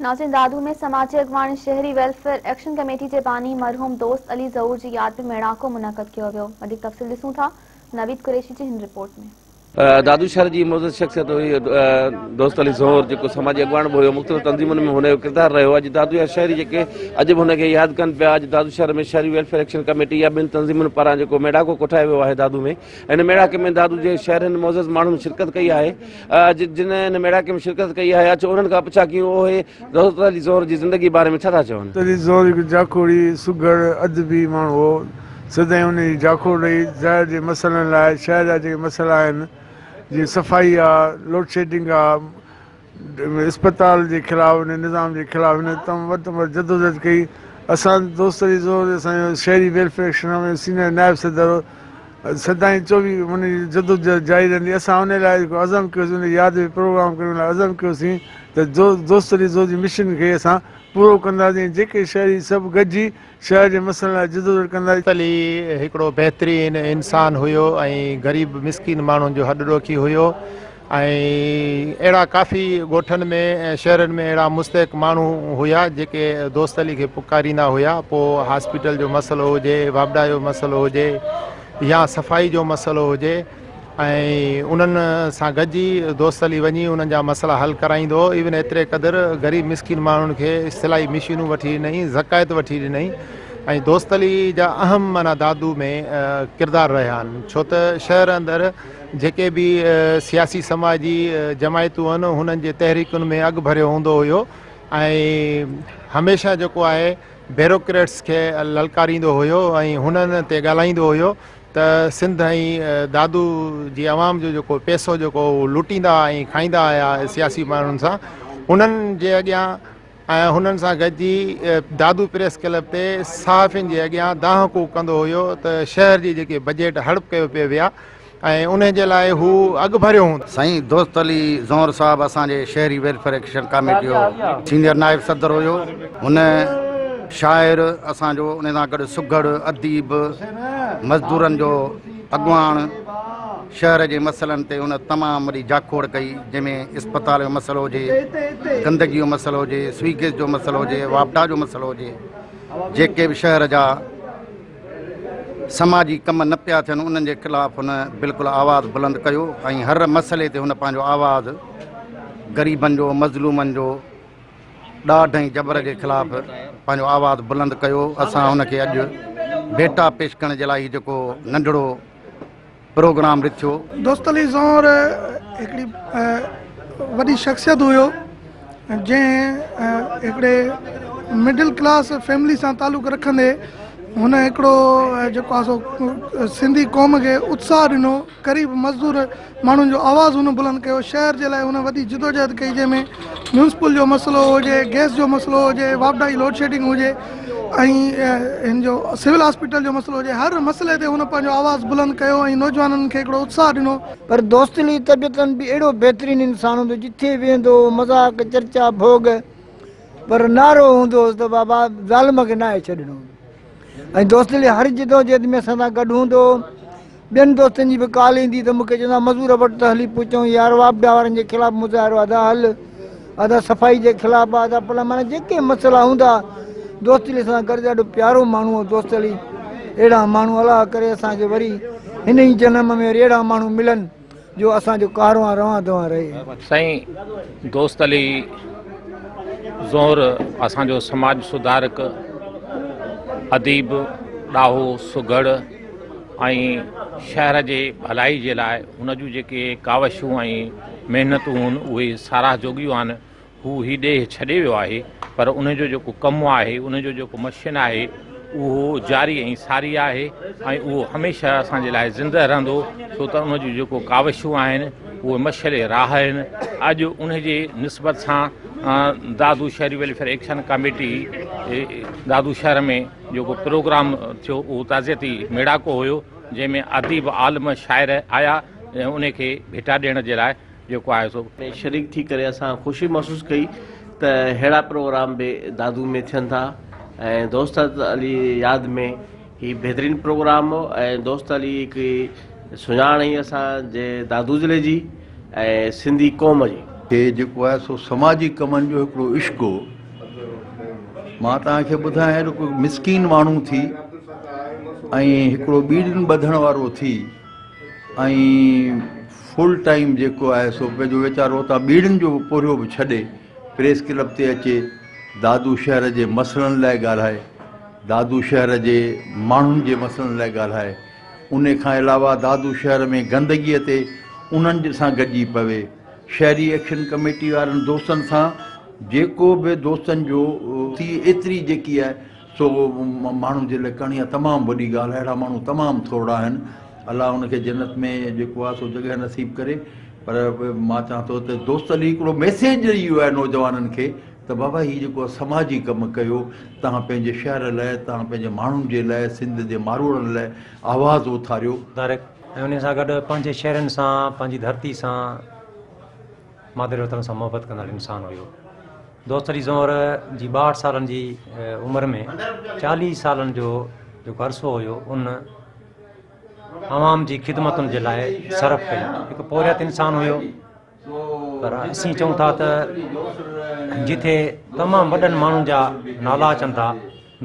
नाज़रीन, दादू में समाजी अॻवान शहरी वेलफेयर एक्शन कमेटी जे बानी मरहूम दोस्त अली ज़हूर जी याद में मेड़ाको मुनक़द कयो वियो। वधीक तफ़सील ॾिसूं था नवीद कुरैशी जी हिन रिपोर्ट में। दादू शहर जी मोज़ शख्सियत हुई दोस्त अली ज़हूर, जेको समाजी अॻवान बि हुयो, मुख़्तलिफ़ तंज़ीमुनि में हुनजो किरदारु रहियो। अॼु दादू जा शहरी जेके अॼु बि हुनखे यादि कनि पिया। अॼु दादू शहर में शहरी वेलफेयर एक्शन कमेटी या ॿिनि तंज़ीमुनि पारां जेको मेड़ाको कोठायो वियो आहे दादू में, इन मेड़ाके में दादू जे शहरनि मोज़ माण्हुनि शिरकत कई आहे। जिन इन मेड़ाके में शिरकत कई आहे, अचो उन्हनि खां पुछा कयूं उहे दोस्त अली ज़हूर जी ज़िंदगी बारे में छा था चवनि। दोस्त अली ज़हूर हिकु जाखोड़ी सुघड़ अदबी माण्हू हो। सदाईं हुनजी जाखोड़ रही शहर जे मसइलनि लाइ। शहर जा जेके मसइला आहिनि, जीअं सफ़ाई आहे, लोड शेडिंग आहे, अस्पताल जे ख़िलाफ़, हुन निज़ाम जे ख़िलाफ़ हिन तमामु वधि में वधि जदोजहद कई। असां दोस्त अली ज़हूर असांजो शहरी वेलफेयर एक्शन में सीनियर नायब सदर हो, सदाईं 24 हुनजी जदोजहद जारी रहंदी। असां उन लाइ जेको अज़म कयोसीं, हुन यादि में प्रोग्राम करण लाइ अज़म कयोसीं त दोस्त अली ज़हूर जी मिशन खे असां पूरो कंदासीं। जेके शहरी सभु गॾिजी शहर जे मसइलनि लाइ जदोजहद कंदासीं। अली हिकिड़ो बहितरीन इंसान हुयो ऐं ग़रीब मिसकीन माण्हुनि जो हॾ ॾोखी हुयो ऐं अहिड़ा काफ़ी ॻोठनि में ऐं शहरनि में अहिड़ा मुस्तहिक़ माण्हू हुया जेके दोस्त अली खे पुकारींदा हुया। पोइ हॉस्पिटल जो मसइलो हुजे, वापडा जो मसइलो हुजे या सफ़ाई जो मसइलो हुजे, ऐं उन्हनि सां गॾिजी दोस्त अली वञी उन्हनि जा मसइला हल कराईंदो हो। इवन एतिरे क़दुरु ग़रीब मिसकीन माण्हुनि खे सिलाई मशीनूं वठी ॾिनई, ज़कायत वठी ॾिनई ऐं दोस्त अली जा अहम माना दादू में किरदारु रहिया आहिनि। छो त शहर अंदरि जेके बि सियासी समाजी जमायतूं आहिनि हुननि जे तहरीकुनि में अॻु भरियो हूंदो हुयो ऐं हमेशह जेको आहे ब्यूरोक्रेट्स खे ललकारींदो हुयो ऐं हुननि ते ॻाल्हाईंदो हुयो त सिंध ऐं दादू जी आवाम जो जेको पैसो जेको लुटींदा ऐं खाईंदा आया सियासी माण्हुनि सां, उन्हनि जे अॻियां ऐं हुननि सां गॾिजी दादू प्रेस क्लब ते सहाफ़ियुनि जे अॻियां दाह कू कंदो हुयो त शहर जी जेके बजट हड़प कयो पियो विया ऐं उन जे लाइ हू अॻु भरियो हूंदो। साईं दोस्त अली ज़हूर साहब असांजे शहरी वेलफेयर एक्शन कमेटी जो सीनियर नायब सदर हुयो। हुन शाइर असांजो, उन सां गॾु सुघड़ अदीब, मज़दूरनि जो अॻवान, शहर जे मसइलनि ते हुन तमामु वॾी जाखोड़ कई, जंहिंमें अस्पताल जो मसइलो हुजे, गंदगी जो मसइलो हुजे, सुई गैस जो मसइलो हुजे, वापडा जो मसइलो हुजे, जेके बि शहर जा समाजी कम न पिया थियनि उन्हनि जे ख़िलाफ़ हुन बिल्कुलु आवाज़ बुलंद कयो ऐं हर मसइले ते हुन पंहिंजो आवाज़ ग़रीबनि जो, मज़लूमनि जो, ॾाढ ऐं जबर जे ख़िलाफ़ पंहिंजो आवाज़ बुलंद कयो। असां हुनखे अॼु भेटा पेश करण जे लाइ जेको नंढड़ो प्रोग्राम रिथियो। दोस्त अली ज़हूर हिकिड़ी वॾी शख्सियत हुयो जंहिं हिकिड़े मिडिल क्लास फैमिली सां तालुक रखंदे हुन हिकिड़ो जेको आहे सो सिंधी क़ौम खे उत्साह ॾिनो, ग़रीब मज़दूर माण्हुनि जो आवाज़ हुन बुलंद कयो। शहर जे लाइ हुन वॾी जदोजहद कई, जंहिंमें म्यूनसिपल जो मसइलो हुजे, गैस जो मसइलो हुजे, वापडा जी लोड शेडिंग हुजे ऐं हिन जो सिविल हॉस्पिटल जो मसइलो हुजे, हर मसइले ते हुन पंहिंजो आवाज़ बुलंद कयो ऐं नौजवाननि खे हिकिड़ो उत्साह ॾिनो। पर दोस्त अली तबियतनि बि अहिड़ो बहितरीन इंसान हूंदो, जिथे वेंदो मज़ाक चर्चा भोग, पर नारो हूंदो हुउसि त बाबा ज़ालिम खे नाहे छॾिणो। ऐं दोस्त अली हर जदोजहद में असां सां गॾु हूंदो। ॿियनि दोस्तनि जी बि कॉल ईंदी त मूंखे चवंदा मज़ूर वटि त हली पहुचूं यार, वापडा वारनि जे ख़िलाफ़ मुज़ाहिरो अदा हल, अदा सफ़ाई जे ख़िलाफ़ आहे, अदा पला, माना जेके मसइला हूंदा दोस्त अली सां गॾु। ॾाढो प्यारो माण्हू हो दोस्त अली। अहिड़ा माण्हू अलाह करे असांखे वरी हिन ई जनम में वरी अहिड़ा माण्हू मिलनि जो असांजो कारवां रवां दवां रहे। साईं दोस्त अली ज़हूर असांजो समाज सुधारक, अदीब, ॾाहो, सुघड़ ऐं शहर जे भलाई जे लाइ हुन जूं जेके काविशूं ऐं महिनतूं आहिनि उहे साराह जोॻियूं आहिनि। हू हीउ ॾेह छॾे वियो आहे, पर उनजो जेको कमु आहे, उनजो जेको मिशन आहे उहो जारी ऐं सारी आहे ऐं उहो हमेशह असांजे लाइ ज़िंदा रहंदो। छो त उन जूं जेको काविशूं आहिनि उहे मशअल राह आहिनि। अॼु उन जे निस्बत सां दादू शहरी वेलफेयर एक्शन कमेटी दादू शहर में जेको प्रोग्राम थियो उहो ताज़ियती मेड़ाको हुयो, जंहिंमें अदीब, आलम, शाइर आया उन खे भेटा ॾियण जे लाइ जेको आहे सो शरीक थी करे असां ख़ुशी महसूस कई त अहिड़ा प्रोग्राम बि दादू में थियनि था ऐं दोस्त अली यादि में ही बहितरीन प्रोग्राम हो। ऐं दोस्त अली हिकिड़ी सुञाण ई असांजे दादू ज़िले जी ऐं सिंधी क़ौम जी। کي جيڪو آهي سو سماجي ڪمن جو هڪڙو عشق هو. مان توهان کي ٻڌايان هڪ مسڪين ماڻهو ٿي ۽ هڪڙو ٻيڙين ٻڌڻ وارو ٿي ۽ فل ٽائيم جيڪو آهي سو پنهنجو ويچارو اتان ٻيڙين جو پورهيو به ڇڏي پريس ڪلب تي اچي دادو شهر جي مسئلن لاء ڳالهائي، دادو شهر جي ماڻهن جي مسئلن لاء ڳالهائي، ان کان علاوه دادو شهر ۾ گندگيء تي انهن سان گڏجي پوي، شهري ايڪشن ڪميٽي وارن دوستن سان جيڪو به دوستن جو ٿي ايتري جيڪي آهي سو ماڻهن جي لاء ڪرڻي آهي تمام وڏي ڳالهه آهي، اهڙا ماڻهو تمام ٿورڙا آهن، الله ان کي جنت ۾ جيڪو آهي سو جڳهه نصيب ڪري، پر مان چوان ٿو ته دوست علي هڪڙو ميسيج ڏئي ويو آهي نوجوانن کي ته بابا هي جيڪو سماجي ڪم ڪيو توهان پنهنجي شهر لاء توهان پنهنجي ماڻهن جي لاء سنڌ جي ماروئڙن لاء آواز اٿاريو. سڌارڪ ۽ انهي سان گڏ پنهنجي شهرين سان پنهنجي ڌرتي سان مادر وطن سان محبت ڪندڙ انسان هيو. دوست علي زئور جي 62 سالن جي عمر ۾ 40 سالن جو جيڪو عرصو هيو ان عوام جي خدمتن جي لاء صرف ڪئي. هڪ پورهيت انسان هيو پر اسين چئون ٿا ته جتي تمام وڏن ماڻهن جا نالا اچن ٿا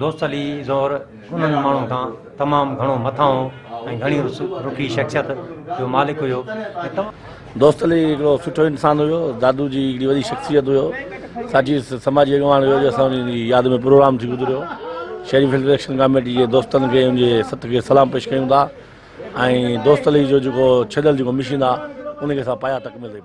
دوست علي زئور انهن ماڻهن کان تمام گهڻو مٿانهون ۽ گهڻي رخي شخصيت جو مالڪ هيو. دوست علي هڪڙو سٺو انسان هيو، دادو جي هڪڙي وڏي شخصيت هيو، ساچي سماجي اڳواڻ هيو جو اسان ان جي ياد ۾ پروگرام ٿي گذريو. شهري ويلفيئر ايڪشن ڪاميٽي جي دوستن کي ان جي ست کي سلام پيش ڪيون ٿا ۽ دوست علي جو جيڪو ڇڏيل جيڪو مشن آ ان کي اسان پايا تڪميل تائين.